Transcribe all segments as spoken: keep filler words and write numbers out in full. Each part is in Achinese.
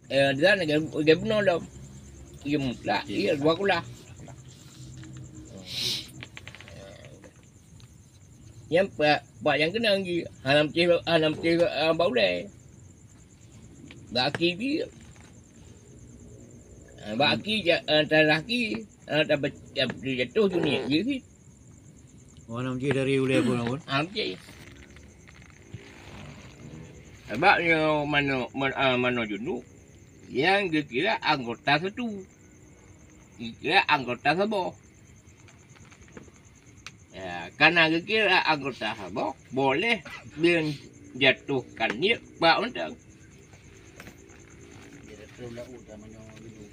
Eh, di sana dia, dia bunoe lom. Dia mutlak, dia dua kulah. Nyang pa-, pak nyang keunong jih, hana meucéh, hana meucéh, ah, bak ulèe. Bak aki jih. Ah, bak aki ja-, ah, tarah aki, ah, ta-, ta-, jatuh dunia jih. Oh, hana meucéh dari ulèe pun, pun? Hana meucéh. Sabab nyoe manoe, man-, ah, manoe junub, nyang geukira anggota satu. Geukira anggota saboh. Ya, karena geukira anggota saboh, boleh menjatuhkan niet bak mantong.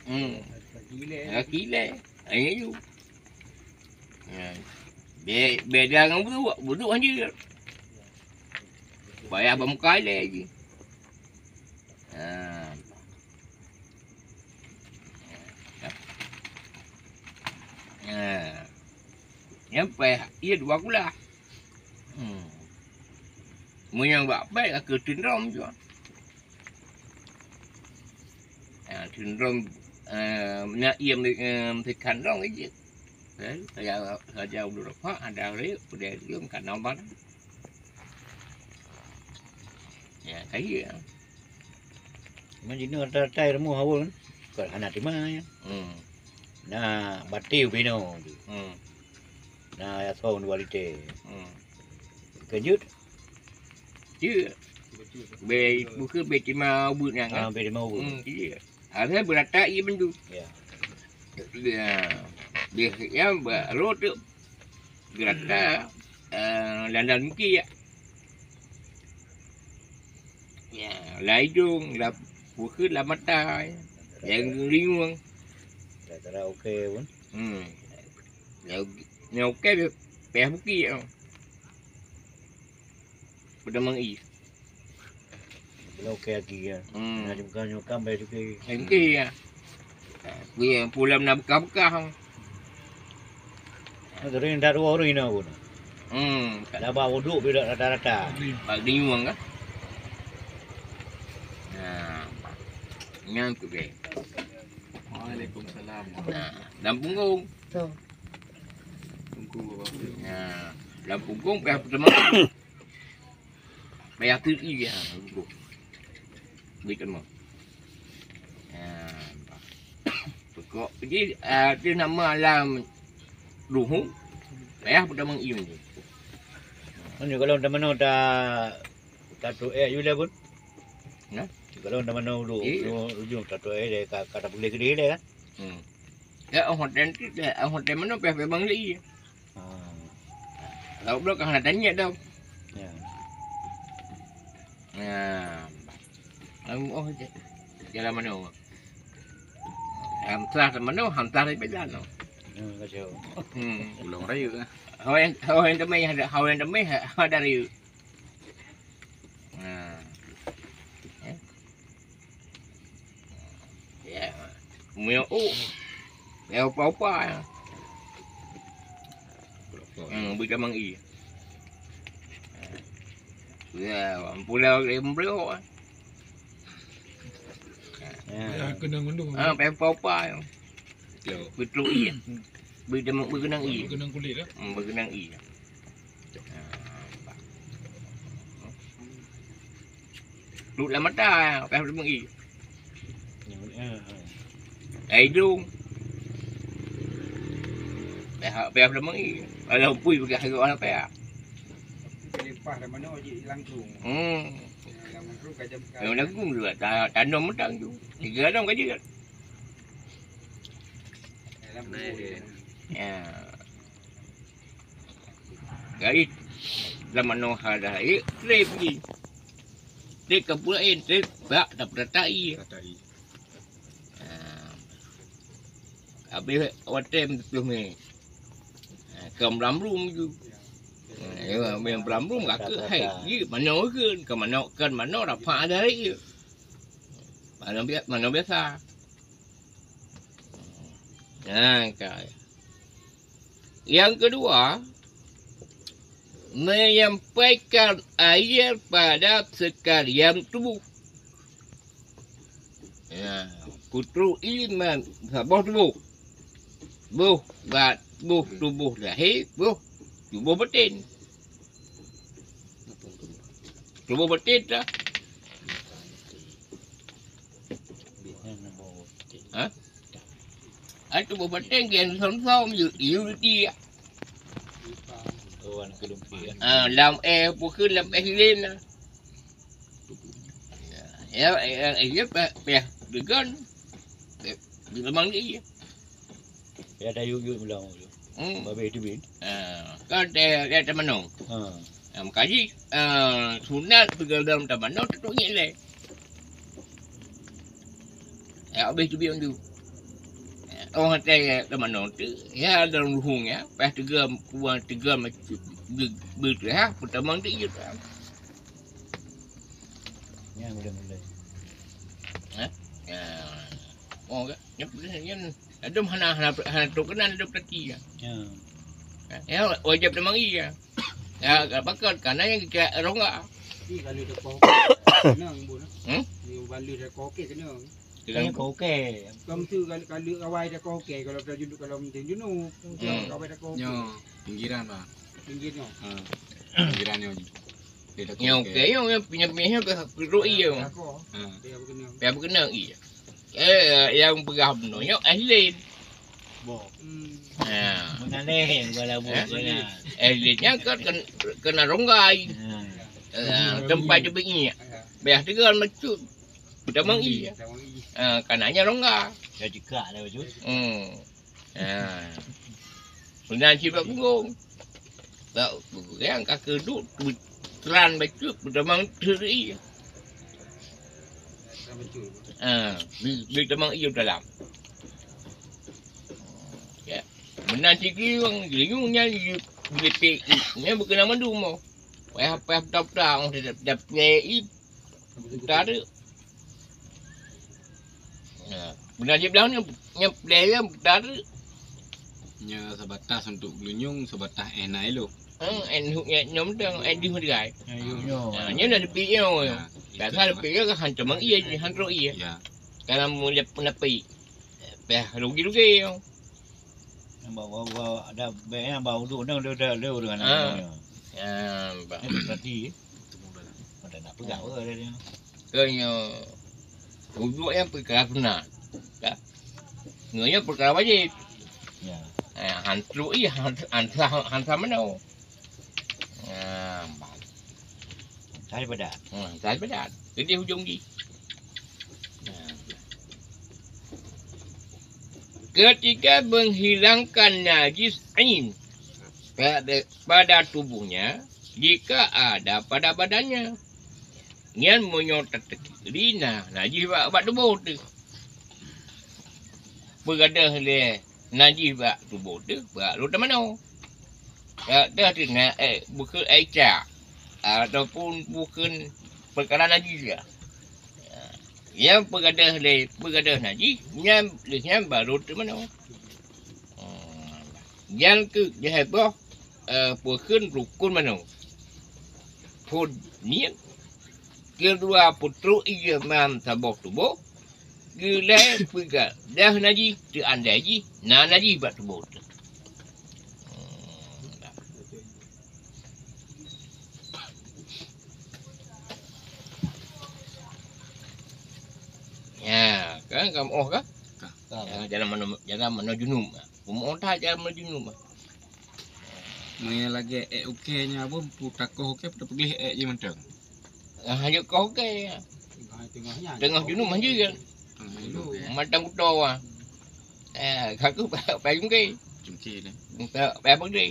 Hmm. Kaki lé. Hanya ju. Ya. Be-, beda ngon wuduk, wuduk hanya. Payah bak muka ilèe jih. Ha. Ha. Nyan payah ié dua kulah. Hmm. Meunyoe bak pèt ka keu sindrom jua. Ha, sindrom, eh, na ié, eh, meusikan rong jih. Kan, saja, saja ulôn rapat, ada rèk, peudeh lôn ka na ban. Ya, kaya. Memang jinoe rata-rata ilmu haul kan? Bukan hana terima ya. Hmm. Na batiu bino tu. Hmm. Na yasong dua liter. Hmm. Keujeuet. Cik. Be, bukan be terima ubeut nyan kan? Ah, be terima ubeut. Hmm, iya. Asai beurata ié bandum. Ya. Ya. Biasa ya, baru tu beurata, eh, dandan mungkin ya. Ya, lam idong, lam pukul, lam mata, ya. Yang lingung. Cara-cara okey pun. Hmm. Ya, ya okey, payah bukit ya. Peudamang ié. Belum okey lagi ya. Hmm. Nah, bukan nyokam baik juga. Okey ya. Kuye pulam na bekah-bekah. Nah, sering dak dua orang ina pun. Hmm. Dah ba wuduk bila rata-rata. Pak Dinyuang kan? Nah. Nyang tu ke. Waalaikumsalam. Nah, dalam punggung. Tu. Punggung apa? Nah, dalam punggung payah pertama. Payah teuti ha, untuk bit teuma. Ha, pokok jih, ah, tu nama alam ruhu, payah peudamang ié jih. Kan kalau teumanoe ta, ta tuek yue lé pun. Nah, kalau teumanoe ulu, iya. Ulu ujong ta tuek lé ka, ka ta pulih keudéh lé kan. Hmm. Ya, oh, hotel tu, ya, oh, hotel mana payah peudamang ié. Ah. Lauk bloe ka hana tanyet dah. Ya. Nah. Lalu, oh, je. Jalan mana? Hamsah sama no, hamsah dari jalan no. Hmm, kacau. Hmm. Pulang raya lah. Hawa yang, hawa yang temai ada, hawa yang temai ada raya. Nah. Eh. Ya. Muyuek. Ya, upa-upa ya. Hmm, beutamang ié. Ya, pulau Lembrok. Ya. Ya, kena ngundung. Ah, payah upa-upa ya. Betul. Betul ié. Beutamang, beukeunong ié. Beukeunong kulit dah. Hmm, beukeunong ié. Duek lam mata, payah peudamang ié. Ai idong. Payah, payah peudamang ié. Kalau pui peugah harok hana payah. Keulimpah lam manoe jih langkung. Hmm. Lam langkung ka jam. Lam langkung juga ta-, tanom mantong tu. Tiga tanom ka jeuet. Lam kubur. Ya. Gait lam manoe hana ié, trép jih. Trép ka pula ié, trép bak tapeurata ié. Rata ié. Ha. Habéh watèe meututoh mè. Ha, ka meulamrum ju. Ha, ya, meulamrum ka keuh hai. Jih manoe kheun, ka manoe, kon manoe rapat dari ié. Manoe bia-, manoe biasa. Nah, ka. Yang kedua, menyampaikan air pada sekalian tubuh. Ya, peutrok ie man saboh tuboh. Boh bak, boh tuboh lahé, boh tuboh baten. Tuboh baten dah. Ha? Ah, tuboh baten gen som-som, yu, yu, yu. Oh, anak kedung pi, ya. Ah, lam, eh, bukan lam, eh, lin lah. Ya, ya, ya, ya, payah, payah degan. Eh, di lemang ni, ya. Ya, ada yuk, yuk bilang. Hmm. Babe itu bin. Ah, kan dia, dia teman nong. Ha. Ah, makaji, ah, sunat pegang dalam teman nong, tutup nyek leh. Ya, habis tu biang tu. Oh, hati teman nong tu, ya, dalam ruhung, ya. Pas tegang, kuang tegang, be-, be-, be-, ha, pertama tu, ya. Nyan boleh-boleh. Ha? Ya. Oh, kan? Nyan, nyan, adum hana, hana, hana trok keunan adum kaki, ya. Ya. Ya, wajib teumari, ya. Ya, pakon, karena yang kita rongga. Ih, kalau dah kau, kenang, Bu, nah. Hmm? Ni balik dah kau, okey, kenang. Kena kau, okey. Kamu tu kalau, kalau awai dah kau, okey, kalau dah junub, kalau minta junub, Hmm. Awai dah kau, okey. Nyo, pinggiran, Bang. Pinggir nyo. Ha. Pinggiran nyo. Dia dah Nyo, kau, okey, okey. Nyo, nyo, pinjam, pinjam, nyo, perlu iya. Dah kau. Ha. Dia apa kena? Dia apa kena, iya. Eh, yang peugah bunoe nyoe ahli. Boh. Hmm. Ha. Mengaleh, walaupun Eh? Kena. Ahli nyan kan ken-, kena ronggai. Ha. Eh, tempat dia berngiak. Ya. Biar tegal macut. Udah mangi. Udah mangi. Ha, kananya rongga. Dah jekak dah, Cut. Hmm. Ha. Pernah cibak punggong. Bak yang kaki duduk, telan bacut, udah mang teri. Ha, di, di tamang ieu dalam. Ya. Meunan sigi wang, linyueng nyan, linyueng, nyan bukon nama dumo. Payah, payah, payah, payah, payah, payah, payah, Buta tu. Nah, beuna jih blah nyoe, nyoe pleh nyoe buta tu. Nyoe sebatas untuk geulunyueng, sebatas eh na ilok. Hmm, eh, nyoe, nyoe, nyoe, eh, di Madrai. Nyoe, nyoe. Nah, nyoe dah leupie nyoe. Ya, biasa itu leupie nyoe kan hantom ie, hantom ie. Ya. Kalau mau lihat penepi, payah rugi-rugi nyoe. Ba, ba, ba, ada bèk nyan ba uduk nyoe, dia, dia, dia dengan Ah. Nyoe. Ya, ba. Dia berarti, eh. Pada nak peugah apa dia, dia. Ke nyoe, uduk nyan peukara sunat. Ya. Nyoe nyan peukara wajib. Ya. Eh, hantu, iya, han-, han-, han-, hantu mana? Nah, bang. Tali padat. Hmm, tali padat. Jadi ujung jih. Nah. Ketika menghilangkan najis ain pada, pada tubuhnya, jika ada pada badannya. Nyan meunyoe tateukeuri na najis bak, bak tuboh teuh. Peugadôh lé najih bak tuboh teuh bak lôn tamanoe. Ka teuh teuh na, eh, bukon aé cak, ataupun bukon peukara najih ka. Nyang peugadôh lé, peugadôh najih, nyan lheueh nyan barô tamanoe. Nyan keuh jeuhet boh, eh, peukheun rukon manoe. Phôn niet, keudua peutrok ie mam saboh tuboh, Geulai peugah, dah najih, teuandai jih na najih bak tuboh teuh. Ya, kan kamoe ka? Ka. Ya, jalan manoe, jalan manoe junub. Kamoe that jalan manoe junub. Meunyo lagèe èk ukèe nyan, abon putakoh ukèe, peugleh èk jih mantong. Ah, hanjeuet koh ukèe. Teungoh junub hanjeuet kan? Teungoh junub. Mantong kuto ah. Eh, ka keuh pa-, payah cungké. Cungké dah. Pa-, payah peugleh.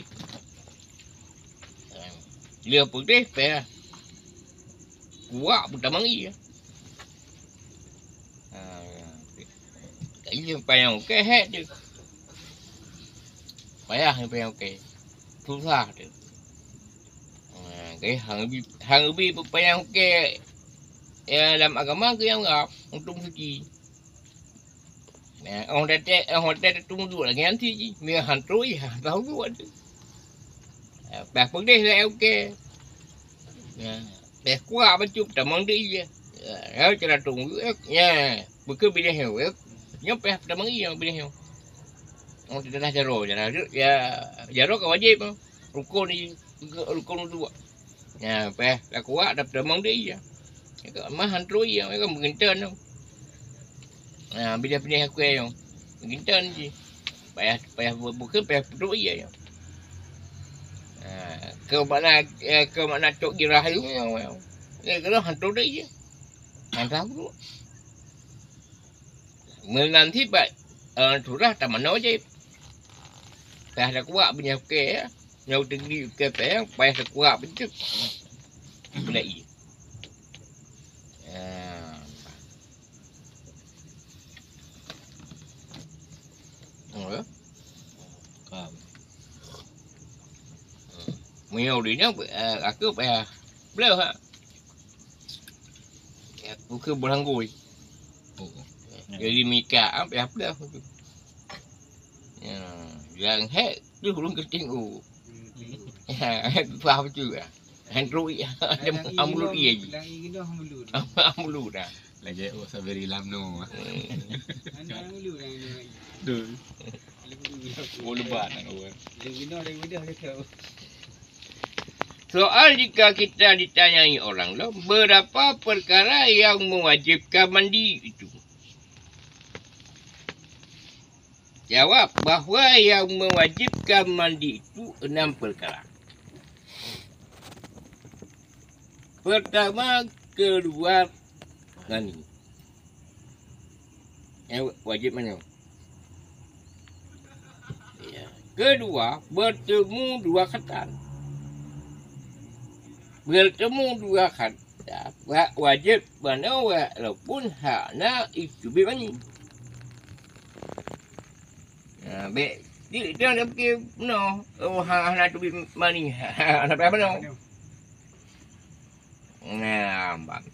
Lheueh peugleh, payah kuak peutamong ie. Ha, ya. Ka jih payah ukèe hèk teuh. Payah payah ukèe. Susah teuh. Ha, kayèe hana bi, hana bi payah ukèe, ya, lam agama keu nyang rab, untông suci. Nah, oh, teutek, oh, teutek tueng duek lagèe nyan cit jih. Meunyo han trôh, ya, han trôh duek teuh. Ha, payah peugleh lagèe ukèe. Nah, payah kuak bacut tamong di ie. Ya, ya, cara tueng duek, ya. Bukon binéh nyoe, nyoe payah peutamong ie binéh nyoe. Oh, teudah jaroe, jaroe, ya, jaroe ka wajéb, rukon ie, rukon wudu. Nah, payah takuak, tapeutamong di ie. Mah han trok ie, ka meuginton nyoe. Nah, binéh-binéh kue nyoe, meuginton jih. Payah, payah bu-, bukon payah peutrok ie nyoe. Nah, keu makna, eh, keu makna trok jirah nyoe, nyoe, nyoe. Nyoe keudroe han trok ie. Han trok. Meunan sipat, eh, surah tamanoe jih. Payah takuak binéh ukée, ya. Nyoe teugli ukée payah, payah takuak beutôi. Beulai ie. Ah. Oh, ya. Ka. Meunyoe di nyoe, eh, aku payah bleuh, ha. Ya, aku ke beurangkui. Oh. Jadi mika, ah, payah bleuh aku. Ya, yang hek tu ulun keuting u. Ya, payah beutôi, ah. Han trok ie, han mulut ie jih. Han mulut dah. Lagèe oh saberi lam no. Hmm. Betul. Oh, lebat nak orang. Soal jika kita ditanyai orang lain, berapa perkara yang mewajibkan mandi itu? Jawab bahwa yang mewajibkan mandi itu enam perkara. Pertama, keluar mani. Yang wajib mana? Ya. Kedua, bertemu dua khatam. Bertemu dua khatam, wa-, wajib mana walaupun hana itu mani. Ha, bèk, di, di, di, no, oh, ha, hana teubiet mani, hana payah manoe. Nah, bang.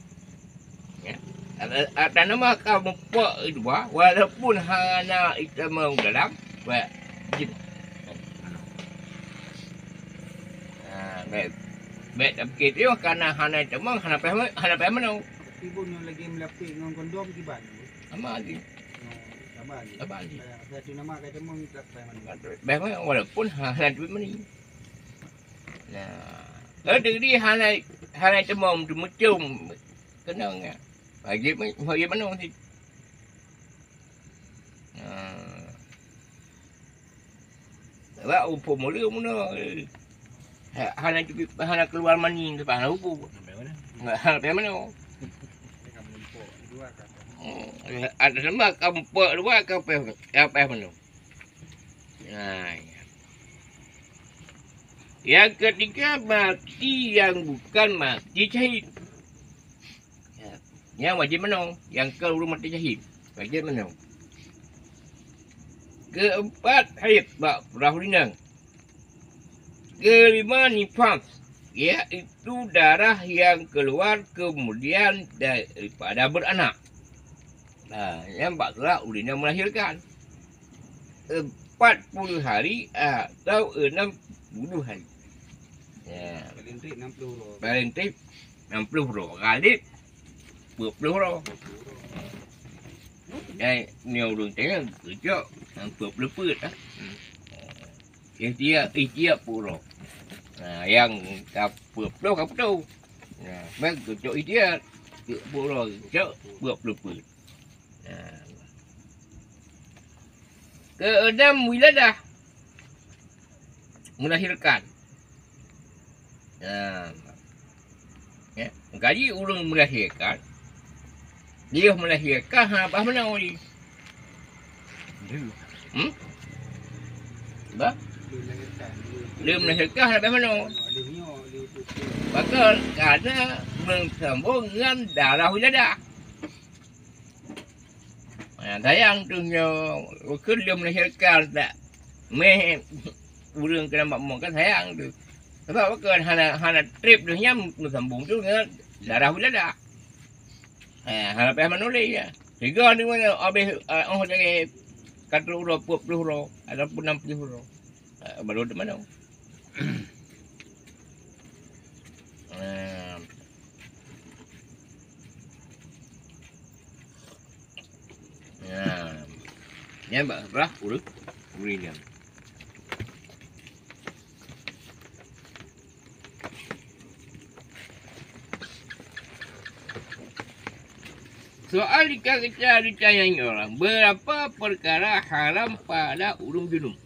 Ya. Ata, ata nama ka mupok dua, walaupun hana itamong dalam, bèk, jin. Ha, bèk, bèk tapike tu, karena hana itamong, hana payah, hana payah manoe. Tapi bun yang lagi melapik dengan kondom kiban. Sama lagi. Sabar. Sabar. Saya tu nama kata mong tak payah mandi. Bah, walaupun ha, hana duit mani. Nah, kalau degree hana, hana temong tu mucum kena ngah. Bagi, bagi mana sih? Nah. Sebab upuk mulut meunoe. Ha, hana cukup, hana keluar mani, lepas hana upuk. Sampai mana? Enggak, sampai mana? Hmm, ada sembah, kampung luar, kampung, kampung mana? Nah, ya. Yang ketiga, mati yang bukan mati syahid. Ya. Nyang wajéb meunoe, nyang keu ureuëng maté syahid. Wajéb meunoe. Keempat, haid bak perahu rindang. Kelima, nifas, yaitu darah yang keluar kemudian daripada beranak. Nah, nyang bak gerak ulina melahirkan. Empat puluh hari atau enam puluh hari. Ya. Paling trép enam puluh uroe. Paling trép enam puluh uroe. Galip dua puluh uroe. Eh, ni ureuëng tengah geucok enam puluh peuet ah. Hmm. Ikhtiar, ikhtiar peuet uroe. Nah, nyang ka peuet puluh ka putôh. Nah, bèk geucok ikhtiar. Peuet puluh uroe geucok dua puluh peuet. Nah. Keenam, wiladah. Melahirkan. Nah. Ya, jadi ureuëng melahirkan, dia melahirkan hana bah meunoe jih. Hmm? Bah? Dia melahirkan hana bah meunoe. Bahkan karena meusambông ngon darah wiladah. Ha, sayang tu nyoe, ukeue lheueh melahirkan tak meh ureuëng keunan bak mon kan sayang tu. Sebab ukeue hana, hana trép lheueh nyan meusambông tu ngon darah wiladah. Ha, hana payah manoe lé ya. Sigoe deungon abéh, eh, oh lagèe ka trok uroe peuet puluh uroe ataupun nam puluh uroe. Eh, baru teumanoe. Eh. Nyan bak rhah ureuëng, ureuëng nyan. Soal jika kita ditanya orang, berapa perkara haram pada ureuëng junub?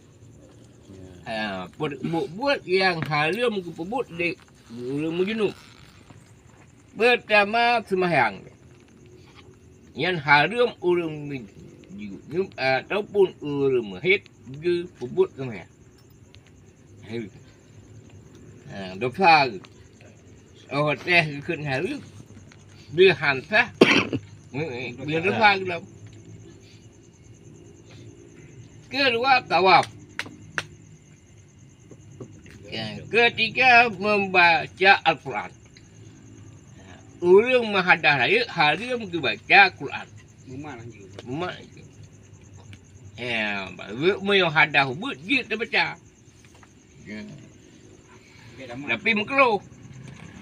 Ha, per-, buet-buet nyang hareuem geupeubuet lé ureuëng meujunub. Peurtama, seumahyang. Nyan hareuem ureuëng meujunub ataupun ureuëng meuhét geupeubuet seumahyang. Ha, dosa geuh. Oh, teuh geukheun hareuem. Deuh han sah. Deuh dosa geuh lom. Keudua, tawaf. Ya, ketiga, membaca Al-Quran. Ureuëng meuhadah rayeuk hareuem geubaca Quran. Mumat laju. Mumat laju. Ya, baru meunyoe hadah ubeut jeuet tabaca. Ya. Tapi meukruh.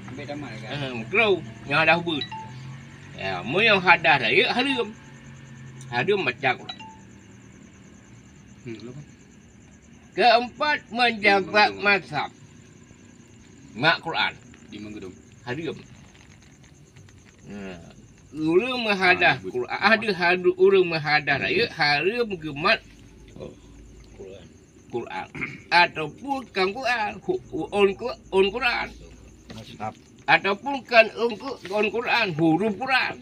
Ambek tamat kan? Ha, meukruh nyang hadah ubeut. Ya, meunyoe hadah rayeuk hareuem. Hareuem baca Quran. Hmm, kenapa? Keempat, menjabat mazhab. Mak Quran. Di Meugedong. Hareuem. Nah, ureuëng meuhadah Quran, ada, ada ureuëng meuhadah rayeuk hareuem geumat Quran. Ataupun kan Quran, hu-, on Qu-, on Quran. Mazhab. Ataupun kan on Qu-, on Quran, huruf Quran.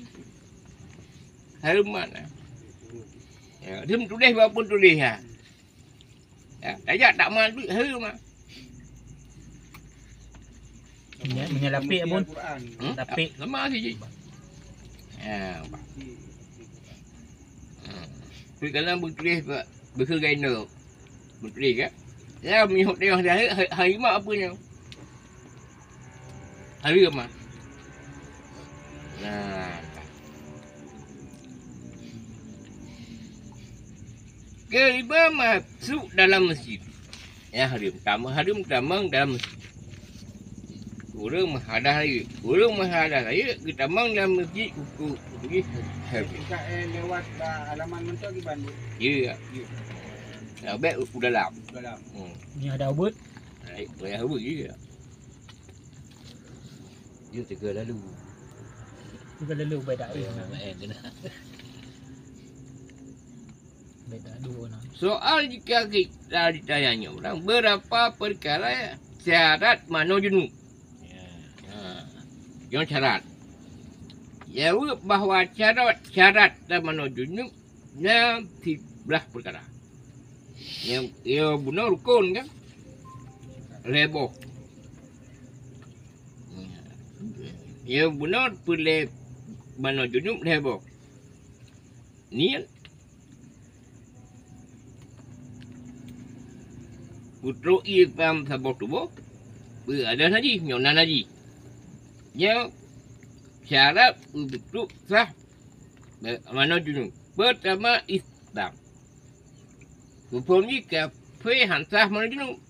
Hareuem mat. Ya, dia tulis walaupun tulis, ya. Ya, tajak tak mal duit, hareuem ah. Meunyo, meunyo lapék, Abon. Hmm? Lapék. Sama saja. Ya, bah. Hmm. Tapi kalau beutulih, Pak, beutulih gain tu. Beutulih, kan? Ya, meunyo tengok dia, hari, hari mak apa ni? Hareuem ah. Nah. Kelima, masuk dalam masjid. Ya, hareuem. Tamong, hareuem tamong dalam masjid. Ureuëng meuhadah rayeuk. Ureuëng meuhadah rayeuk geutamong dalam masjid uku-, uku-, hareuem. Tingkat, eh, lewat, ah, halaman mentok kiban, Bu? Ya. Ya. Ya, baik u-, u dalam. U dalam. Hmm. Ni ada ubit? Baik, payah ubit, ya. Dia teuga lalu. Teuga lalu, baik tak? Ya, main kena. Baik tak dua orang. Soal jika kita ditanya orang, berapa perkara syarat manoe junub? Ya. Ha. Yang syarat. Jawab bahwa syarat, syarat dan manoe junub na siblah perkara. Nyang, ya, bunoe rukon kan? Lhèe boh. Ya, bunoe peureulèe manoe junub lhèe boh. Niet. Peutrok ié lam saboh tuboh, beuadah najih, nyoe na najih. Nyoe syarat untuk sah manoe junub. Peurtama, Islam. Huköm jih kafé han sah manoe junub.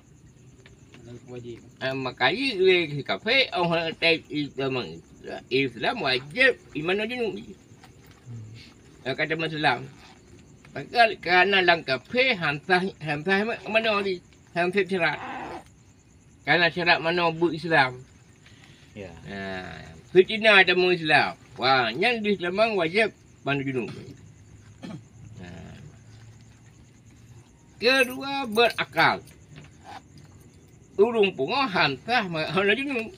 Ah, maka jih lé kafé, oh, Islam, Islam wajéb manoe junub. Kata Islam. Maka karena lam kafé han sah, han sah manoe jih, han sah syarat. Karena syarat manoe beu Islam. Ya. Ha, keucina tamong Islam. Wah, nyan di Islam wajéb manoe junub. Ha. Keudua, berakal. Ureuëng pungo han sah manoe junub.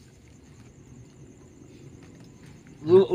Ureuëng